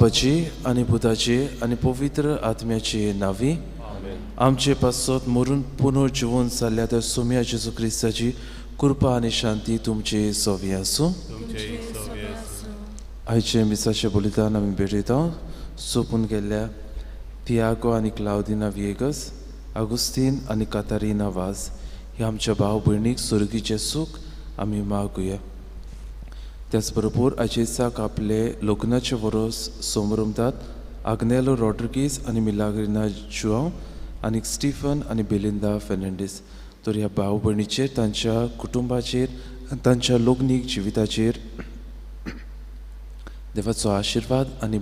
बापाची आनी पुताची आनी पवित्र आत्म्याची नावी आमचे पासत मरून पुनर्जिवन जाल्ल्या त्या सोम्या जेजू क्रिस्ताची कृपा आनी शांती तुमची सोवी आसूं. आयचे मिसाचे बलिदान आमी भेटयता सोंपून गेल्ल्या तियागो आनी क्लावदिना विएगस, आगुस्तीन आनी कातारिना वाज ह्या आमच्या भाव भयणीक सुर्गीचें सूख आमी मागुया. त्याच बरोबर आयचे दिसाक आपले लग्नाचे वरोस समरमतात आग्नेलो रॉड्रिगीस आनी मिलाग्रिना जुआंव आनी स्टीफन आनी बेलिंदा फेर्नांडीस. तर ह्या भाव भयणीचेर, तांच्या कुटुंबाचेर आनी तांच्या लग्नीक जिविताचेर देवाचो आशिर्वाद आनी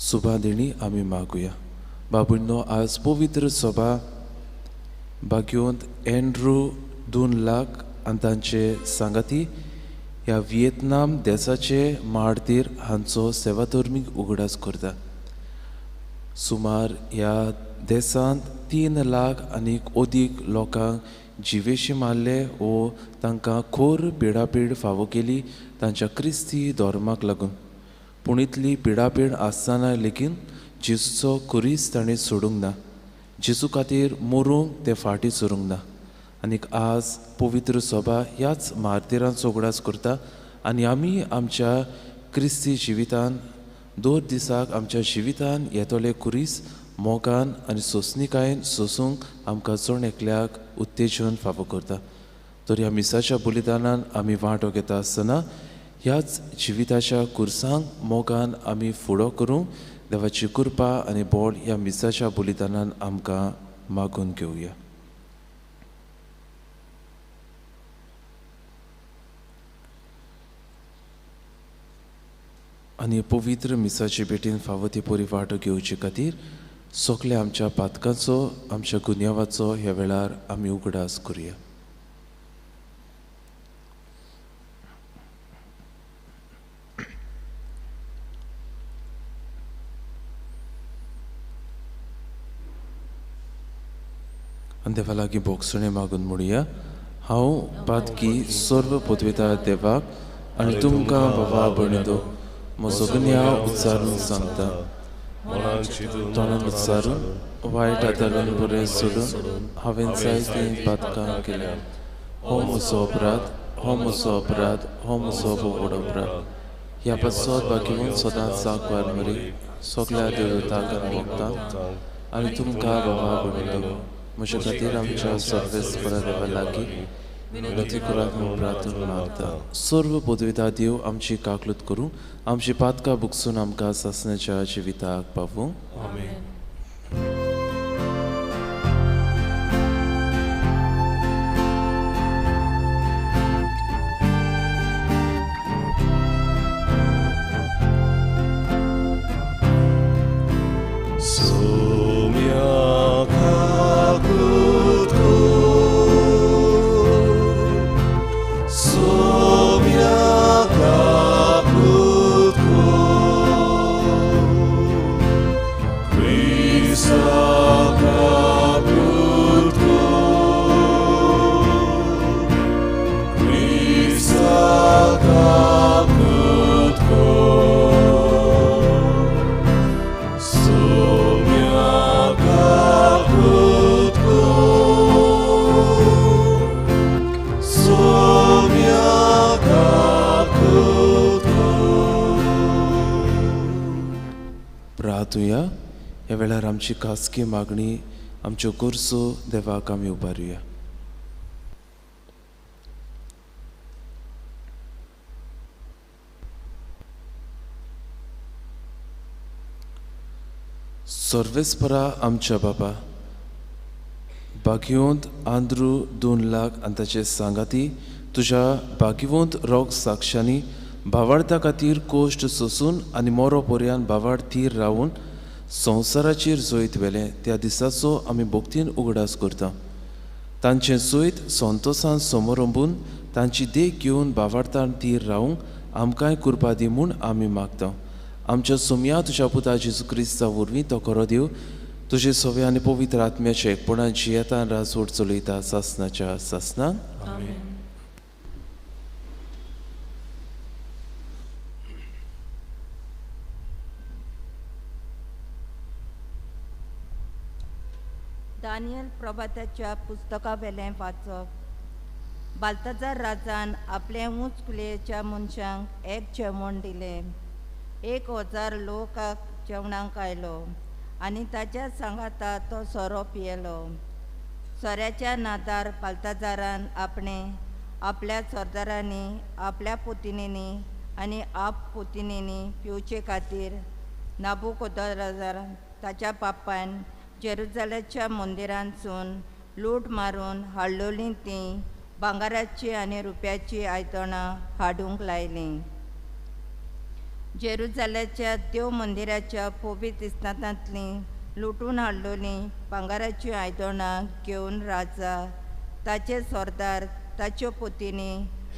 सुभा देणी आमी मागुया. बाबुंनो, आज पवित्र सभा भाग्योंत एंड्रू 2 लाख आनी तांचे सांगाती ह्या व्हिएतनाम देसाचे मार्तीर हांचो सेवाधर्मीक उगडास करता. सुमार ह्या देसांत 3 लाख आनी अदीक लोकांक जिवेशी मारले वो तांकां खोर पिडापीड फावो केली तांच्या क्रिस्ती धर्माक लागून. पूण इतली पिडापीड आसतना लेगीन जेजूचो खुरीस ताणें सोडूंक ना. जेजू खातीर मरूंक ते फाटीं सरूंक ना. आनीक आज पवित्र सभा ह्याच मार्तीरांचो उगडास करता आनी आमी आमच्या क्रिस्ती जिवितान दर दिसाक आमच्या जिवितान येतले खुरीस मोगान आनी सोंसणीकायेन सोंसूंक आमकां जण एकल्याक उत्तेजन फावो करता. तर ह्या मिसाच्या बलिदानान आमी वांटो घेता आसतना ह्याच जिविताच्या कुर्सांक मोगान आमी फुडो करूंक देवाची कृपा आनी बळ ह्या मिसाच्या बलिदानान आमकां मागून घेवया. आनी पवित्र मिसाचे भेटीन फावो ती परी वांटो घेवचे खातीर सगळे आमच्या पातकांचो, आमच्या गुन्यांवाचो ह्या वेळार आमी उगडास करुया. आनी देवा लागीं भोगसणें मागून म्हणुया, हांव पातकी सर्व पदवेता देवाक आनी तुमकां बाबा भयणींनो म्हजो गुन्यांव उच्चारून सांगता. तोंडान उच्चारून वायट आदारान बरें सोडून हांवें जायतीं पातकां केल्या. हो म्हजो अपराध, हो म्हजो अपराध, हो म्हजो व्हड अपराध. ह्या पासत बाकीवन सदांच सांकवार मरी सगळ्या देवतांक भोगता आनी तुमकां बाबा भयणींनो म्हज्या खातीर आमच्या सर्वेस्परा देवा लागीं विनंती करात म्हूण प्रार्थना मागता. सर्व पदविता देव आमची काकलूत करूं, आमची पातकां बुकसून आमकां सासणाच्या जिविताक पावूं. आमेन. ह्या वेळार आमची खासगी मागणी, आमच्यो गरजो देवाक आमी उबारुया. सर्वेस्परा आमच्या बाबा, बागिवंत आंद्रू 2 लाख आनी ताचे सांगाती तुज्या बागिवंत रोग साक्षांनी भावार्था खातीर कोश्ट सोसून आनी मोरो पर्यान भावार्थीर रावून संवसाराचेर जैत व्हेलें त्या दिसाचो आमी भक्तीन उगडास करता. तांचें जैत संतोसान समरंबून तांची देख घेवन भावार्थान तीर रावूंक आमकांय कृपा दी म्हूण आमी मागता. आमच्या सोम्या तुज्या पुता जेजू क्रिस्ता वरवीं तो खरो देव तुजे सवे आनी पवित्र आत्म्याचे एकपणान जियेतान राजवट चलयता सासनाच्या सासनान. दानियल प्रभाताच्या पुस्तकावेलें वाचप. बाल्ताजार राजान आपले उंच कुलेच्या मनशांक एक जेवण दिलें. 1000 लोकांक जेवणाक आयलो आनी ताच्या सांगाता तो सोरो पियेलो. सोऱ्याच्या नादार बाल्ताजारान आपणे आपल्या सरदारांनी आपल्या पुतिनींनी आनी आप पुतिनींनी पिवचे खातीर नाबुकोदराजान ताच्या बापायन जेरुजालेच्या मंदिरांतसून लूट मारून हाडलोलीं तीं भांगराची आनी रुप्याची आयदनां हाडूंक लायलीं. जेरुजालेच्या देव मंदिराच्या पवित्र इस्तांतलीं लुटून हाडलोलीं भांगराचीं आयदनां घेवन राजा ताचे सरदार ताच्यो पुतिनी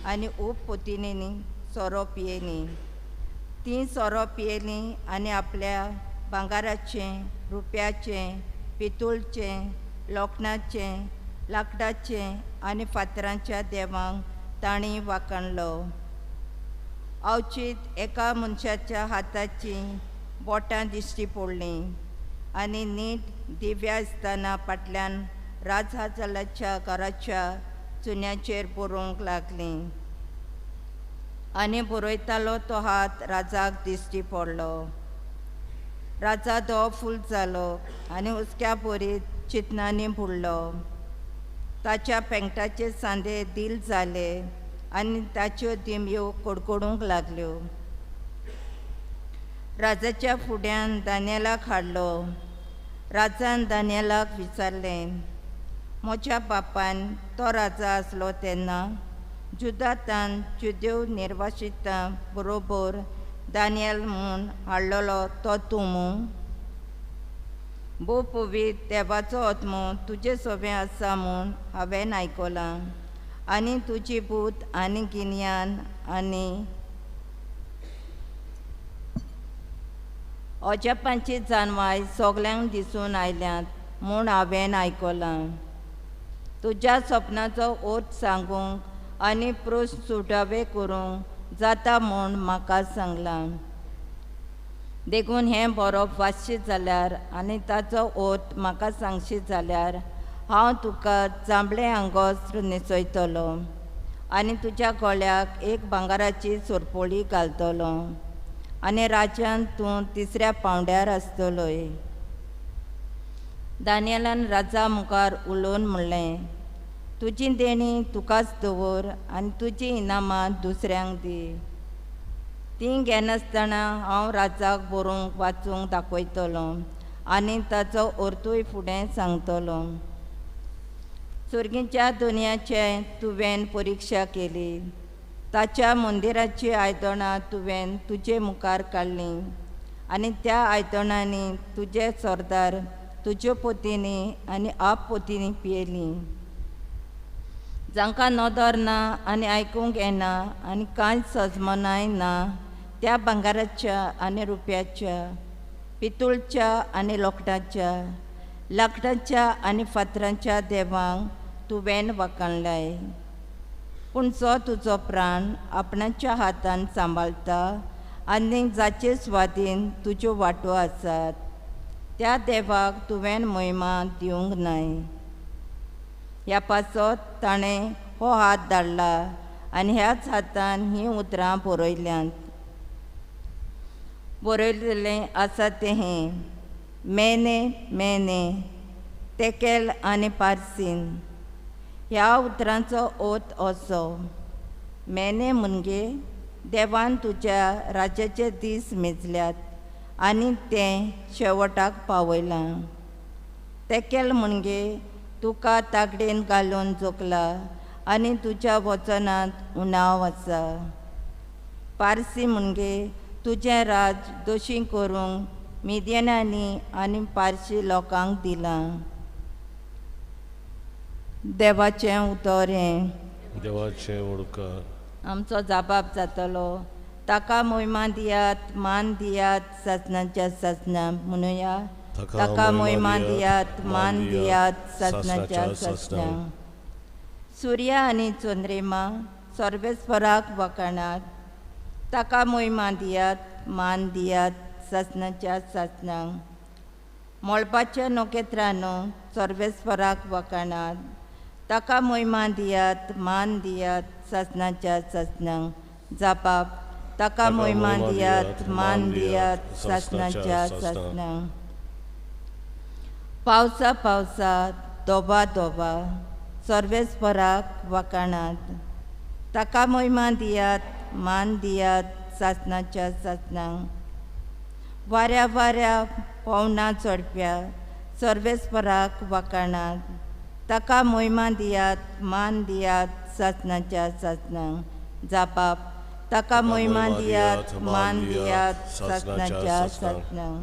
आनी उप पुतिनींनी सोरो पियेलीं. तीं सोरो पियेलीं आनी आपल्या भांगराचें रुप्याचें पितूळचें लोखणाचें लांकडाचें आनी फातरांच्या देवांक तांणी वाखाणलो. अवचीत एका मनशाच्या हाताचीं बोटां दिश्टी पडलीं आनी नीट दिव्या आसतना फाटल्यान राजहाजलाच्या घराच्या चुन्याचेर बरोवंक लागलीं आनी बरयतालो तो हात राजाक दिश्टी पडलो. राजा धवो फूल जालो आनी हुसक्या भरीत चिंतनांनी बुडलो. ताच्या पेंगटाचे सांदे दिल जाले आनी ताच्यो दिमयो कडकडूंक लागल्यो. राजाच्या फुड्यान दानियलाक हाडलो. राजान दानियलाक विचारलें, म्हज्या बापान तो राजा आसलो तेन्ना जुदातान जुदेव निर्वासितां बरोबर दानियल म्हूण हाडलेलो तो तूं मूं? भोव पवित्र देवाचो आत्मो तुजे सोबें आसा म्हूण हांवें आयकलां आनी तुजी बूद आनी गिन्यान आनी अजापांची जाणवाय सगल्यांक दिसून आयल्यात म्हूण हांवें आयकलां. तुज्या सपनाचो अर्थ सांगूंक आनी प्रस्न सुटावे करूंक जाता म्हूण म्हाका सांगलां. देखून हें बरोवप वाचशीत जाल्यार आनी ताचो अर्थ म्हाका सांगशीत जाल्यार हांव तुका जांबळें आंगोस्त्र न्हेसयतलो आनी तुज्या गळ्याक एक भांगराची सरपळी घालतलो आनी राज्यांत तूं तिसऱ्या पांवड्यार आसतलोय. दानियलान राजा मुखार उलोवन म्हणलें, तुजी देणी तुकाच दवर आनी तुजी इनामां दुसऱ्यांक दी. तीं घेनासतना हांव राजाक बरोवंक वाचूंक दाखयतलो आनी ताचो अर्थूय फुडें सांगतलो. सुर्गीच्या दुनियाचे तुवें परिक्षा केली, ताच्या मंदिराची आयदनां तुवें तुजे मुखार काडलीं आनी त्या आयदनांनी तुजे सरदार तुज्यो पोतींनी आनी आप पोतींनी पियेलीं. जांकां नदर ना आनी आयकूंक येना आनी कांयच सजमनाय ना त्या भांगराच्या आनी रुप्याच्या पितूळच्या आनी लोखणाच्या लांकडाच्या आनी फातरांच्या देवांक तुवें वाखाणलाय. पूण जो तुजो प्राण आपणाच्या हातान सांबाळटा आनी जाचे स्वादीन तुज्यो वांटो आसात त्या देवाक तुवें महिमा दिवंक नाय. ह्या पासत ताणें हो हात धाडला आनी ह्याच हातान हीं उतरां बरयल्यांत. बरयलें आसा तें हें, मेने मेने तेकेल आनी पार्सीन. ह्या उतरांचो अर्थ असो, मेने म्हणजे देवान तुज्या राज्याचे दीस मेजल्यात आनी तें शेवटाक पावयलां. तेकेल म्हणजे तुका तागडेन घालून जोखला आनी तुज्या वचनांत उणाव आसा. पारसी म्हणजे तुजें राज दोशी करूंक मिदियनांनी आनी पारशी लोकांक दिलां. देवाचें उतर हें. देवाचें उडकार. आमचो जाबाब जातलो. ताका मोहिमा दियात, मान दियात, सासणाच्या सासणा म्हणुया. ताका मोहिमा दियात, मान दियात, सासणाच्या सासणा. सूर्य आनी चंद्रिमा सर्वेस्पराक वखाणात. ताका मोहिमा दियात, मान दियात, सासणाच्या सासणा. मळबाच्या नखेत्रांनो सर्वेस्पराक वखाणात. ताका मोहिमा दियात, मान दियात सासणाच्या सासणांक. जापाप ताका मोहिमा दियात, मान दियात सासणाच्या सासणांक. पावसा पावसा दोबा दोबा सर्वेस्पराक वखाणात. ताका मोहिमा दियात, मान दियात सासणाच्या सासणांक. वाऱ्या वाऱ्या पोवनां चडप्या सर्वेस्पराक वखाणात. ताका मोहिमा दियात, मान दियात सासणाच्या सासणांक. जापाप ताका मोहिमा दियात, मान दियात सासणाच्या सासणांक.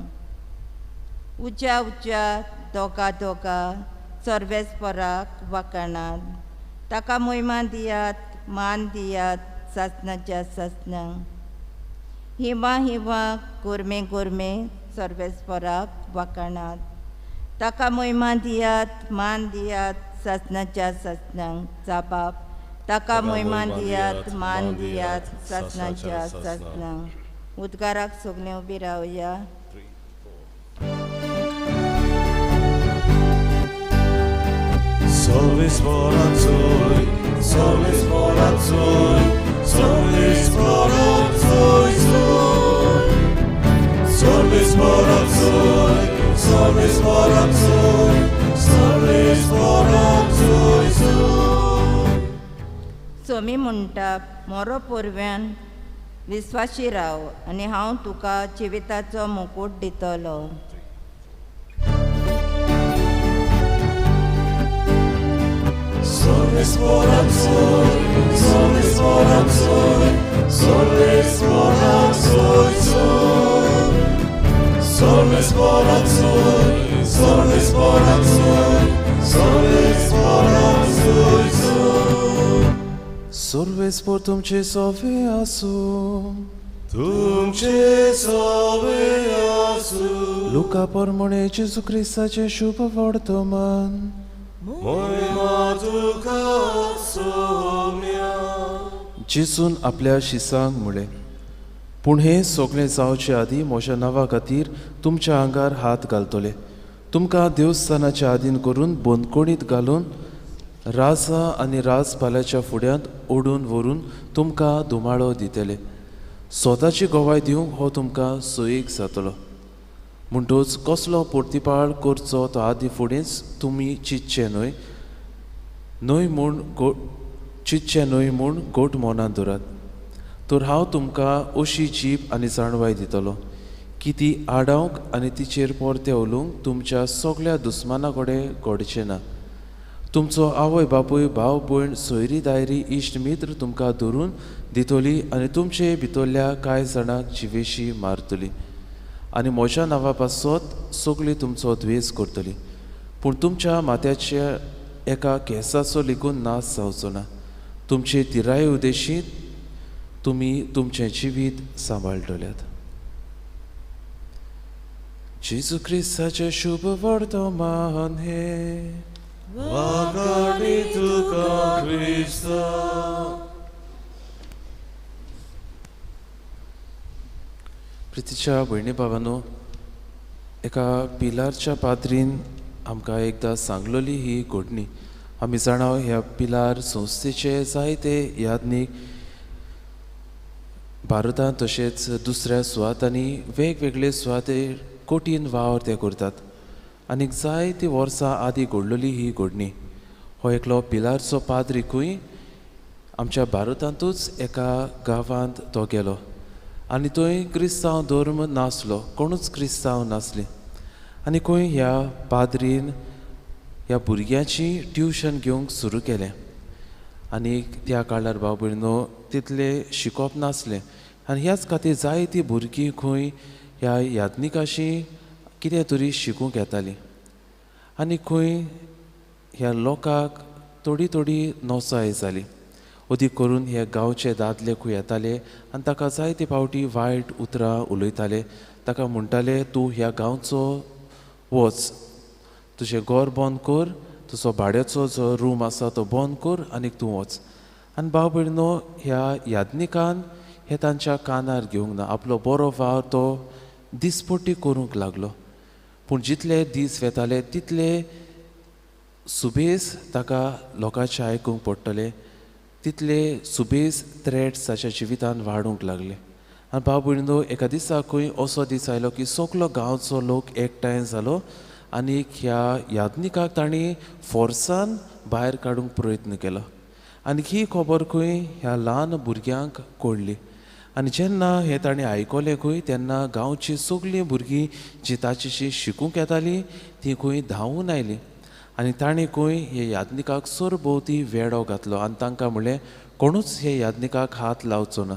उच्या उच्या दोगा दोगा सर्वेस्पराक वखाणात. ताका मोहिमा दियात, मान दियात सासणाच्या सासणांक. हिवा हिवा गोरमे गोरमे सर्वेस्पराक वखाणात. ताका मोहिमा दियात, मान दियात सासणाच्या सासणांक. जापाप ताका मोहिमा दियात, मान दियात सासणाच्या सासणांक. उद्गाराक सगळें उबी रावया. सर्वेस्पराचोय, सर्वेस्पराचोय, सर्वेस्पराचोय, सर्वेस्पराचोय, सर्वेस्पराचोय, सर्वेस्पराचोय. सोमी म्हणटा, मोरो पोरव्यान विस्वाशी राव आनी हांव तुका जिविताचो मुकूट दितलो. सर्वेस्पराचोय, सर्वेस्पराचोय, सर्वेस्पराचोय, सर्वेस्पराचोय, सर्वेस्पराचोय, सर्वेस्पराचोय. सर्वेस्पर तुमचे सोवे आसूं. तुमचे सोवे आसूं. लुका परमणे जेजू क्रिस्ताचें शुभ वर्तमान. मोहिमा तुका सोम्या. जेजून आपल्या शिसांक म्हळें, पूण हें सगळें जावचे आदीं म्हज्या नांवा खातीर तुमच्या आंगार हात घालतले. तुमकां देवस्थानाच्या आदीन करून बंदखणीत घालून राजा आनी राजपालाच्या फुड्यांत ओडून व्हरून तुमकां धुमाळो दितले. स्वताची गवाय दिवंक हो तुमकां सोयीक जातलो. म्हणटूच कसलो पोर्तिपाळ करचो तो आदी फुडेंच तुमी चिंतचें न्हय न्हय म्हूण गो चिंतचें न्हय म्हूण गोट मनांत दवरात. तर हांव तुमकां अशी जीब आनी जाणवाय दितलो की ती आडावंक आनी तिचेर परतें उलोवंक तुमच्या सगळ्या दुस्माना कडेन घडचें ना. तुमचो आवय बापूय, भाव भयण, सोयरी दायरी, इश्ट मित्र तुमकां धरून दितली आनी तुमचे भितरल्या कांय जाणांक जिवेशी मारतली आनी म्हज्या नांवा पासत सगळीं तुमचो द्वेस करतली. पूण तुमच्या माथ्याच्या एका केंसाचो लेगून नाश जावचो ना. तुमचे तिराय उद्देशीत तुमी तुमचें जिवीत सांबाळटल्यात. जेजू क्रिस्ताचें शुभ वर्तमान हें. वाखाणी तुका क्रिस्ता. प्रितीच्या भयणी बाबांनो, एका पिलारच्या पाद्रीन आमकां एकदां सांगलोली ही घडणी. आमी जाणा ह्या पिलार संस्थेचे जायते यादनीक भारतांत तशेंच दुसऱ्या सुवातांनी वेगवेगळे सुवातेर कठीण वावर ते करतात. आनीक जायतीं वर्सां आदीं घडलेली ही घडणी. हो एकलो पिलारचो पाद्रिकूय आमच्या भारतांतूच एका गांवांत तो गेलो आनी थंय क्रिस्तांव धर्म नासलो, कोणूच क्रिस्तांव नासली. आनी खंय ह्या पाद्रीन ह्या भुरग्यांची ट्युशन घेवंक सुरू केलें. आनी त्या काळार भाव भयणो तितलें शिकोवप नासलें आनी ह्याच खातीर जायतीं भुरगीं खंय ह्या याज्ञिकाशी कितें तरी शिकूंक येतालीं. आनी खंय ह्या लोकांक थोडी थोडी नोसाय जाली. अदीक करून हे गांवचे दादले खंय येताले आनी ताका जायते फावटी वायट उतरां उलयताले. ताका म्हणटाले, तूं ह्या गांवचो वच, तुजें घर बंद कर, तुजो भाड्याचो जो रूम आसा तो बंद कर आनी तूं वच. आनी भाव भयणो ह्या याज्ञिकान हे तांच्या कानार घेवंक ना. आपलो बरो वावर तो दिसपट्टी करूंक लागलो. पूण जितले दीस वेताले तितले सुबेज ताका लोकांचें आयकूंक पडटलें तितले सुबेज थ्रेट्स ताच्या जिवितान वाडूंक लागले. आनी भाव भयणीनो, एका दिसा खंय असो दीस आयलो की सगलो गांवचो लोक एकठांय जालो आनी ह्या याज्ञिकाक तांणी फोर्सान भायर काडूंक प्रयत्न केलो. आनी ही खबर खंय ह्या ल्हान भुरग्यांक कळ्ळी. आनी जेन्ना हें ताणें आयकलें खंय तेन्ना गांवचीं सगळीं भुरगीं जीं ताचेशी शिकूंक येतालीं तीं खंय धांवून आयलीं आनी ताणें खंय हे याज्ञिकाक सरभोंवती वेडो घातलो आनी तांकां म्हणलें कोणूच हे याज्ञिकाक हात लावचो ना.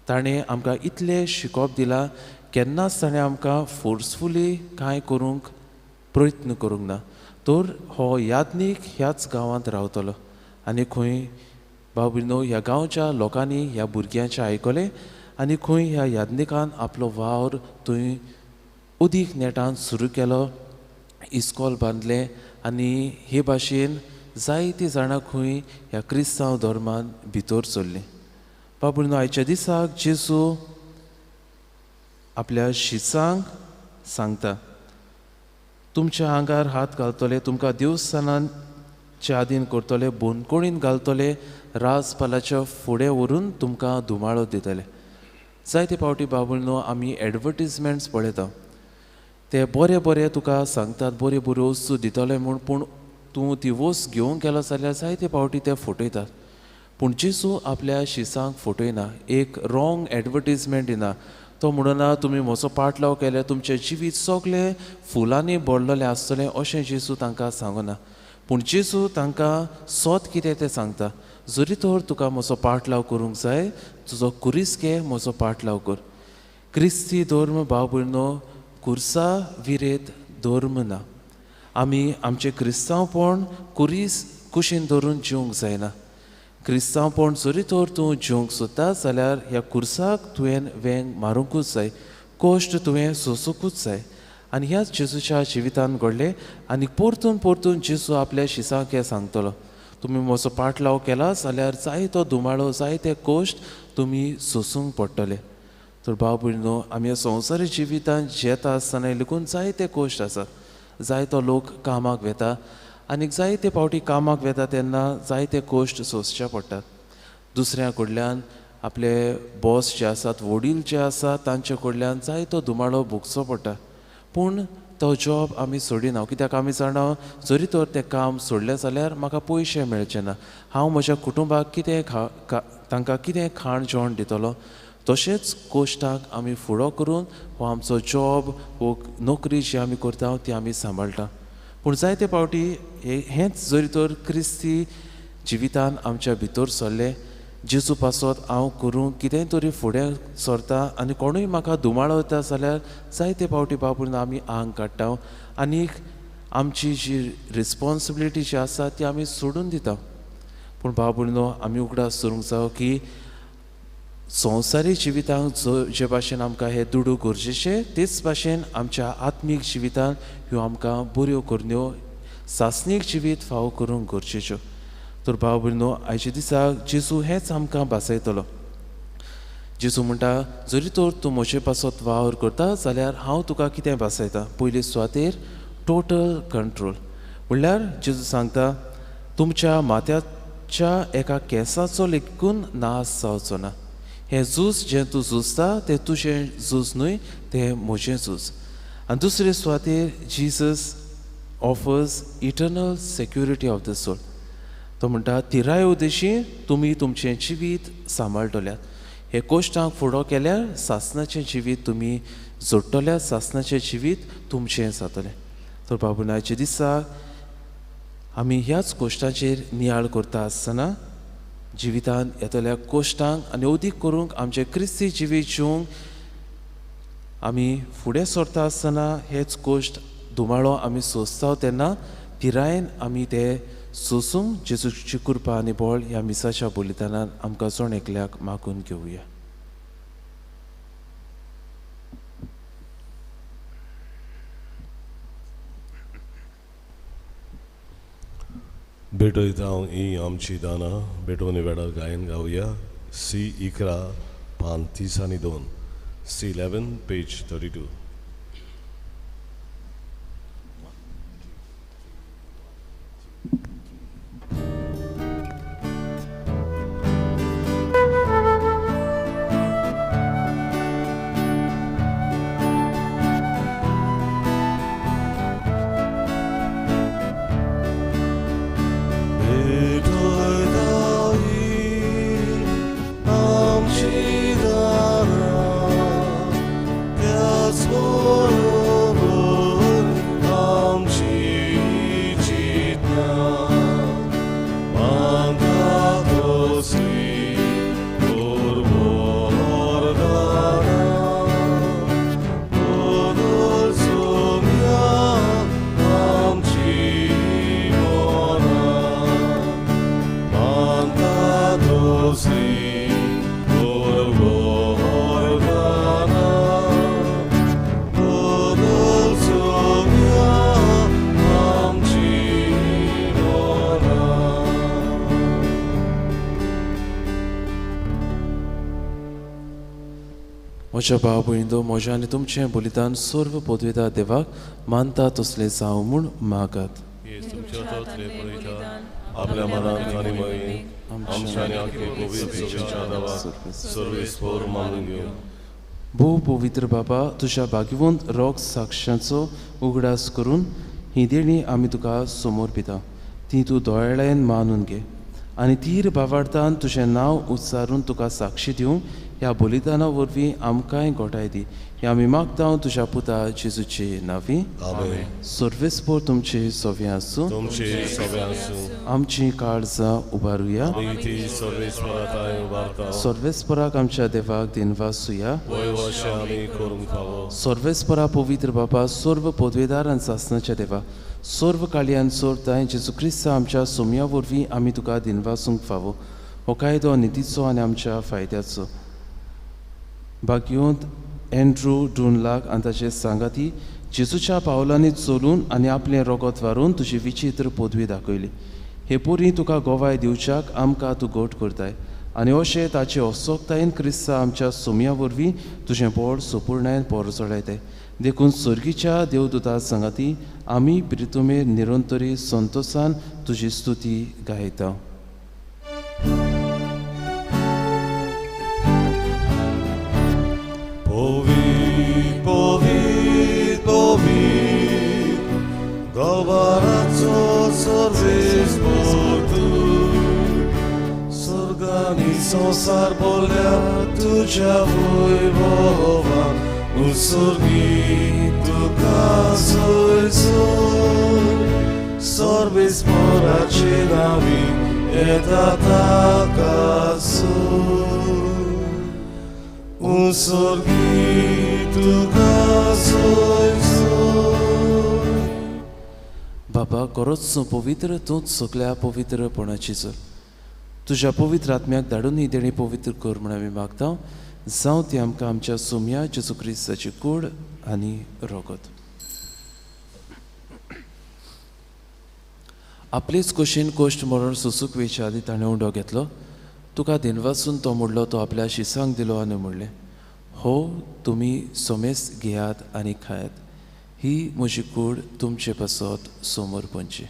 ताणें आमकां इतलें शिकोवप दिलां, केन्नाच ताणें आमकां फोर्सफुली कांय करूंक प्रयत्न करूंक ना, तर हो याज्ञीक ह्याच गांवांत रावतलो. आनी खंय भाव भयणीनो, ह्या गांवच्या लोकांनी ह्या भुरग्यांचें आयकलें आनी खंय ह्या याज्ञिकान आपलो वावर थंय अदीक नेटान सुरू केलो, इस्कॉल बांदलें आनी हे भाशेन जायतीं जाणां खंय ह्या क्रिस्तांव धर्मान भितर सरलीं. भाव भयणीनो, आयच्या दिसाक जेजू आपल्या शिसांक सांगता, तुमच्या आंगार हात घालतले, तुमकां देवस्थानाचे आदीन करतले, बोनकोणीन घालतले, राजपालाच्या फुडें व्हरून तुमकां धुमाळो दितले. जायते फावटी भाव भयणीनो आमी एडवर्टीजमेंट्स पळयता, ते बरे बरे तुका सांगतात, बऱ्यो बऱ्यो वस्तू दितले म्हूण, पूण तूं ती वस्त घेवंक गेलो जाल्यार जायते फावटी ते फटयतात. पूण जेजू आपल्या शिसांक फटयना, एक रॉंग एडवर्टीजमेंट दिना. तो म्हणना तुमी म्हजो पाटलाव केल्यार तुमचें जिवीत सगळें फुलांनी भरलेलें आसतलें अशें जेजू तांकां सांगना. पूण जेजू तांकां सत कितें तें सांगता, जरी तर तुका म्हजो पाटलाव करूंक जाय, तुजो कुरीस घे, म्हजो पाटलाव कर. क्रिस्ती धर्म भाव भयणीनो कुर्सा विरेत धर्म ना. आमी आमचें क्रिस्तांवपण कुरीस कुशीन धरून जिवंक जायना. क्रिस्तांवपण जरी तर तूं जिवंक सोदता जाल्यार ह्या कुर्साक तुवें वेंग मारूंकूच जाय, कश्ट तुवें सोंसूंकूच जाय. आनी ह्याच जेजूच्या जिवितान घडलें. आनी परतून परतून जेजू आपल्या शिसांक हें सांगतलो, तुमी म्हजो पाटलाव केला जाल्यार जाय तो धुमाळो, जाय ते कश्ट तुमी सोंसूंक पडटले. तर भाव भयणीनो, आमी ह्या संवसारी जिवितान जेता आसतना लेगून जायते कश्ट आसात. जायतो लोक कामाक वेता आनी जायते फावटी कामाक वेता तेन्ना जायते कश्ट सोंसचे पडटात. दुसऱ्या कडल्यान आपले बॉस जे आसात, वडील जे आसात तांचे कडल्यान जायतो धुमाळो भोगचो पडटा. पूण तो जॉब आमी सोडिना, कित्याक आमी जाणा जरी तर तें काम सोडलें जाल्यार म्हाका पयशे मेळचे ना, हांव म्हज्या कुटुंबाक कितें तांकां कितें खाण जेवण दितलो. तशेंच कश्टांक आमी फुडो करून हो आमचो जॉब हो नोकरी जी आमी करता ती आमी सांबाळटा. पूण जायते फावटी हेंच जरी तर क्रिस्ती जिवितान आमच्या भितर सरलें, जेजू पासत हांव करूंक कितेंय तरी फुडें सरता आनी कोणूय म्हाका धुमाळो वता जाल्यार जायते फावटी बाबून आमी आंग काडटा आनी आमची जी रिस्पोन्सिबिलिटी जी आसा ती आमी सोडून दिता. पूण भाव भयणीनो, आमी उगडास दवरूंक जायो की संवसारी जिवितांत जे भाशेन आमकां हे दुडू गरजेचे तेच भाशेन आमच्या आत्मीक जिवितांत ह्यो आमकां बऱ्यो करण्यो सासणीक जिवीत फावो करूंक गरजेच्यो. तर भाव भयणीनो, आयच्या दिसाक जेजू हेंच आमकां भासयतलो. जेजू म्हणटा, जरी तर तूं म्हजे पासत वावर करता जाल्यार हांव तुका कितें भासयता. पयले सुवातेर टोटल कंट्रोल, म्हणल्यार जेजू सांगता तुमच्या माथ्याच्या एका केंसाचो लेगून नाश जावचो ना. हें झूज जें तूं झुजता तें तुजें झूज न्हय, तें म्हजें झूज. आनी दुसरे सुवातेर Jesus offers eternal security of the soul. तो म्हणटा तिराय उद्देशी तुमी तुमचें जिवीत सांबाळटल्यात, हे कोश्टांक फुडो केल्यार सासनाचें जिवीत तुमी जोडटल्यात, सासनाचें जिवीत तुमचें जातलें. तर बाबू आयच्या दिसा आमी ह्याच कोश्टांचेर नियाळ करता आसतना जिवितान येतल्या कोश्टांक आनी अदीक करूंक आमचें क्रिस्ती जिवीत जिवंक आमी फुडें सरता आसतना हेच कोश्ट धुमाळो आमी सोंसता तेन्ना पिरायेन आमी ते सोसूंक जेजूची कृपा आनी बळ ह्या मिसाच्या बलिदानान आमकां जण एकल्याक मागून घेवया. भेटयता हांव ही आमची दानां भेटोवणी वेळार गायन गावया. सी 11 पान 32, सी 11 पेज 32. म्हज्या भाव भयणींनो, म्हज्या आनी तुमचें बलिदान सर्व पदवेदार देवाक मानता तसलें जावं म्हूण मागात. आपल्या मनात आनी मयेंत आमच्या आनी आख्खे पवित्र सभेच्या देवाक सर्वेस्पोर मानून घेवं. भोव पवित्र बाबा, तुज्या भाग्यवंत रोग साक्षांचो उगडास करून ही देणी आमी तुका समोर पिता, ती तूं दोळ्यान मानून घे आनी धीर भावार्थान तुजें नांव उच्चारून तुका साक्षी दिवंक ह्या बलिदाना वरवीं आमकांय गोठाय दी. हे आमी मागता तुज्या पुता जेजूचे नांवी. आमेन. सर्वेस्पोर तुमचे सवे आसूं. तुमचे सवे आसूं. आमची काळजां उबारुया. आमी ती सर्वेस्परा थांय उबारता. सर्वेस्पराक आमच्या देवाक दिनवासुया. वय अशें आमी करूंक फावो. सर्वेस्परा पवित्र बाबा, सर्व पदवेदार आनी सासणाच्या देवा, सर्व काळयान सोरताय जेजू क्रिस्ता आमच्या सोम्या वरवीं आमी तुका दिनवासूंक फावो. हो कायदो नितीचो आनी आमच्या फायद्याचो. भाग्यवंत एंड्रू डुनलाक आनी ताचे सांगाती जेजूच्या पावलांनी चलून आनी आपलें रोगत वारून तुजी विचित्र पदवी दाखयली. हे पोरी तुका गोवाय दिवच्याक आमकां तूं गोट करताय आनी अशें ताचे असोक्तायेन क्रिस्ता आमच्या सोम्या वरवीं तुजें बोड सोपूर्णायेन पोरजळायताय. देखून सर्गीच्या देवदूता सांगाती आमी प्रितुमेर निरंतरी संतोसान तुजी स्तुती गायता. पवित्र पवित्र पवित्र गवाराचो सर्वेस्पोर तूं, स्वर्गानी संवसार बोल्या तुज्या वैभवान, उत्सर्गी तुका सोयसोय सर्वेस्पोराचे नांवी येता ताका सोय, उत्सर्गी तुका सोयसोय. बाबा, खरोच तूं पवित्र, तूंच सगल्या पवित्रपणाची चल. तुज्या पवित्र आत्म्याक धाडून ही देणी पवित्र कर म्हूण आमी मागता. जावं ती आमकां आमच्या सोम्या जेजू क्रिस्ताची कूड आनी रोगत. आपलेच कुशीन कोश्ट मरण सोसूंक वेच्या आदी ताणें उंडो घेतलो. तुका दिनवासून तो मोडलो, तो आपल्या शिसांक दिलो आनी म्हणलें, हो तुमी सोमेस घेयात आनी खायात, ही म्हजी कूड तुमचे पासत समोर पंची.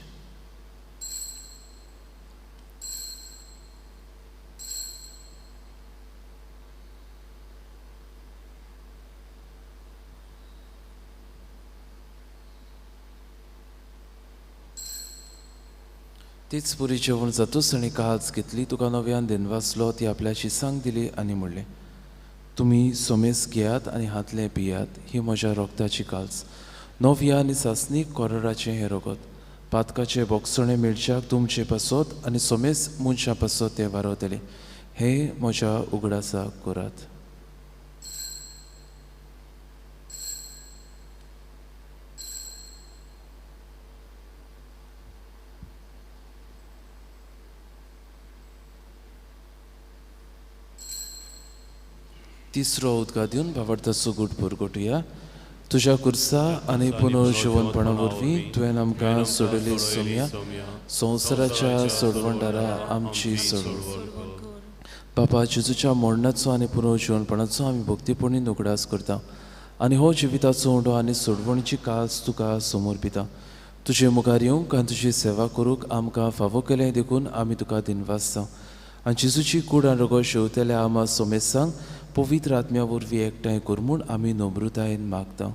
तीच पुरी जेवण जातूच आनी काळज घेतली, तुका नव्यान दिनवासलो, ती आपल्या शिसांक दिली आनी म्हणलें, तुमी सोमेस घेयात आनी हातलें पियात, ही म्हज्या रोगताची काल्स, नव्या आनी सासणीक कोरराचें हें रोगत, पातकाचें बोगसणें मेळच्याक तुमचे पासत आनी सोमेस मनशां पासत तें वारवतलें. हें म्हज्या उगडासाक करात. तिसरो उदका दिवन भावार्थाचो गूट पुरगोटुया. तुज्या कुर्सा आनी पुनर्जिवनपणा वरवीं तुवें आमकां सोडयली सोम्या, संवसाराच्या सोडवणदारा आमची सोडवण. बापा, जेजूच्या मरणाचो आनी पुनर्जिवनपणाचो आमी भक्तीपणी उगडास करता आनी हो जिविताचो उंडो आनी सोडवणीची कास तुका समोर पिता. तुजे मुखार येवंक आनी तुजी सेवा करूंक आमकां फावो केलें देखून आमी तुका दिनवासता. आनी जेजूची कूड आनी रोगो शेवतल्या आमा सोमेसांक पवित्र आत्म्या वरवीं एकठांय कर म्हूण आमी नम्रतायेन मागता.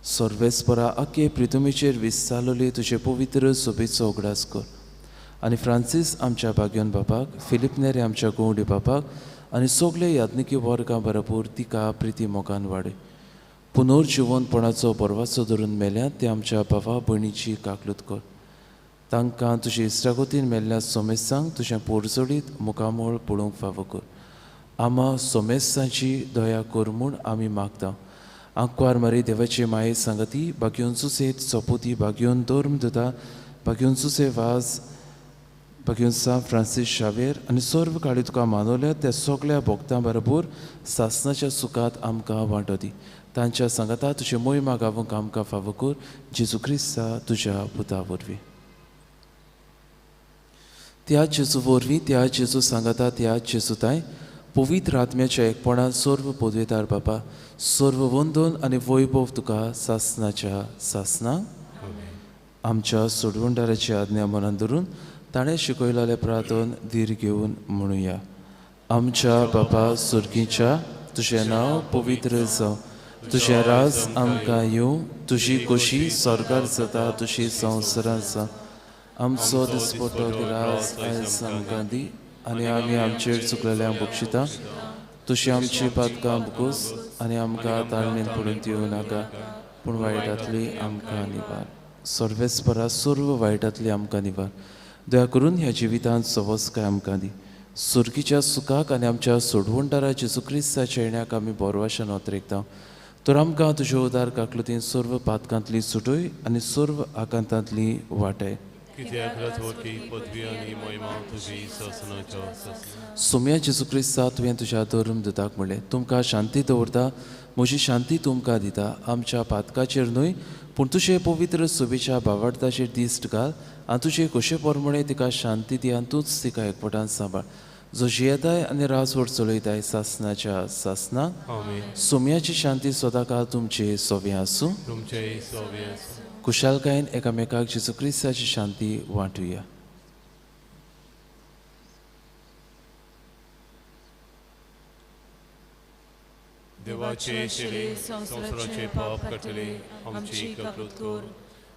सर्वेस्परा आखे प्रितुमेचेर विस्तारलेली तुजे पवित्र सोबेचो उगडास कर आनी फ्रांसीस आमच्या भाग्योन बापाक, फिलीप नेरे आमच्या गवंडी बापाक आनी सगळे याज्ञिकी वर्गां बरोबर तिका प्रिती मोगान वाडय. पुनर्जिवनपणाचो बरवाचो धरून मेल्यात ते आमच्या भावा भयणीची काकलूत कर. तांकां तुजे इश्टागतीन मेल्ल्या सोमेसांक तुजें पोरजोडीत मुखामळ पळोवंक फावो कर. आमा सोमेसांची दया कर म्हूण आमी मागता. आंकवार मारी देवाची माये सांगती, भाग्योन सुसेत सोपोती, भाग्योन धर्म दिता, भाग्योन सुसे वाज, भाग्योन सा फ्रांसीस शावेर आनी सर्व काळी तुका मानवल्या त्या सगळ्या भोक्तां बरोबर सासनाच्या सुखांत आमकां वांटो दी. तांच्या सांगाता तुजे मोहिमा गावूंक आमकां फावो कर, जेजू क्रिस्ता तुज्या पुता वरवीं. त्या जेजू वरवीं, त्या जेजू सांगाता, त्या जेजू ताय पवित्र आत्म्याच्या एकपणान सर्व पदवेदार बापा सर्व वंदन आनी वैभव तुका सासनाच्या सासना. आमच्या सोडवणदाराची आज्ञा मनान धरून ताणें शिकयलेलें प्रार्थन धीर घेवन म्हणुया. आमच्या बापा सुर्गीच्या, तुजें नांव पवित्र जावं, तुजें राज आमकां येवं, तुजी खोशी स्वर्गार जाता तशी संवसारांत जावं. आमचो दिसपटो राज आयज आमकां दी आनी आमी आमचेर चुकलेल्यांक बक्षिता तशी आमची पातकां बुकोस आनी आमकां ताळमेन पडून दिवं नाका, पूण वायटांतली आमकां निवार. सर्वेस्परा सर्व वायटांतली आमकां निवार. दया करून ह्या जिवितांत सवस्काय आमकां दी. सुर्गीच्या सुखाक आनी आमच्या सोडवणदारा जेजू क्रिस्ताच्या येण्याक आमी बोरवाशान ओतरेकता. तर आमकां तुज्या उदार काकलुतीन सर्व पातकांतली सुटय आनी सर्व आकांतांतली वाटय. सोम्या जेजू क्रिस्ता, तुवें तुज्या धर्म दुताक म्हणलें, तुमकां शांती दवरता, म्हजी शांती तुमकां दिता. आमच्या पातकाचेर न्हय पूण तुजे पवित्र सुबेच्या भावार्थाचेर दिश्ट घाल आनी तुजे खोशे प्रमाणे तिका शांती दी आनी तूंच तिका एकवटान सांबाळ, जो जियेताय आनी राजवट चलयताय सासनाच्या सासना. सोम्याची शांती सदांकाळ तुमचे सोवे आसूं. कुशालकायेन एकामेकाक जेजू क्रिस्ताची शांती वांटुया. देवाचे शिरे संवसाराचे पाप काडटले आमची काकूत कर.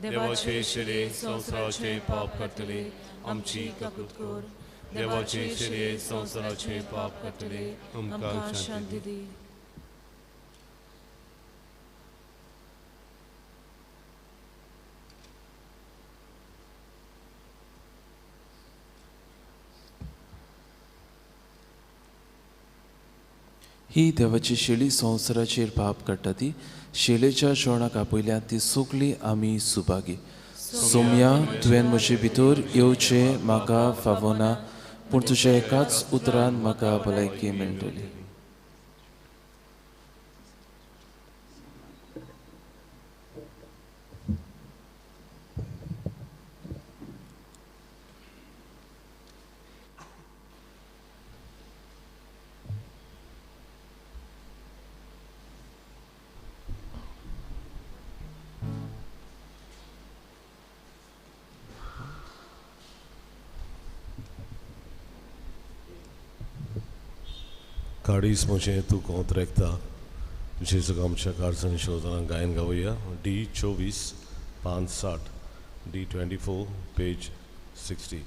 देवाचे शिरे संवसाराचे पाप काडटले आमची काकूत कर. देवाचे शिरे संवसाराचे पाप काडटले आमकां शांती दी. ही देवाची शेळी संवसाराचेर पाप काडटा ती शेळेच्या जेवणाक आपयल्या ती सगळी आमी सुभागी. सोम्या, तुवें म्हजे भितर येवचें म्हाका फावना, पूण तुज्या एकाच उतरान म्हाका भलायकी मेळटली. काडीस म्हजें तूं कोंत रेखता जेजूक आमच्या कारजांनी शोधना गायन गावया. डी 24 5 60, डी 24 पेज 60.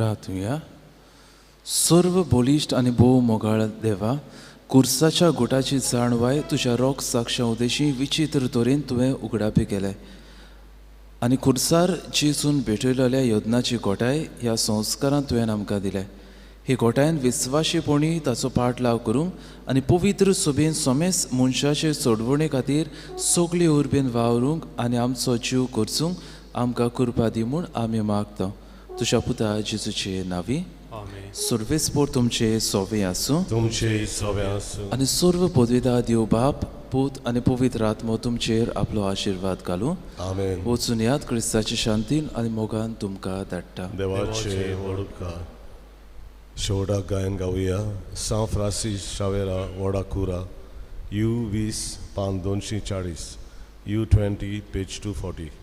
प्रार्थुया. सर्व बलिश्ट आनी भोव मोगाळ देवा, कुर्साच्या गुटाची जाणवाय तुज्या रोग साक्षा उदेशी विचित्र तरेन तुवें उगडापी केलें आनी खुर्सार जेजून भेटयलेल्या यत्नाची गोठाय ह्या संस्कारान तुवें आमकां दिले. ही गोठायन विस्वाशीपणी ताचो पाठलाव करूंक आनी पवित्र सोबेन समेस मनशाचे सोडवणे खातीर सगळे उर्बेन वावरूंक आनी आमचो जीव करचूंक आमकां कृपा दी म्हूण आमी मागता तुज्या पुता जेजूचे नांवी. सर्वेस्पोर तुमचे सोवे आसूं. तुमचे सोवे आसूं. आनी सर्व पदवेदा देव बाप, पूत आनी पवित्र आत्मो तुमचेर आपलो आशिर्वाद घालूं. आमेन. वचून याद, क्रिस्ताची शांतीन आनी मोगान तुमकां धाडटा. देवाचे व्हड उपकार. शेवटाक गायन गावया सांव फ्रांसीस शावेरा वडा कुरा, you 20 पान 240, U 20 page 240.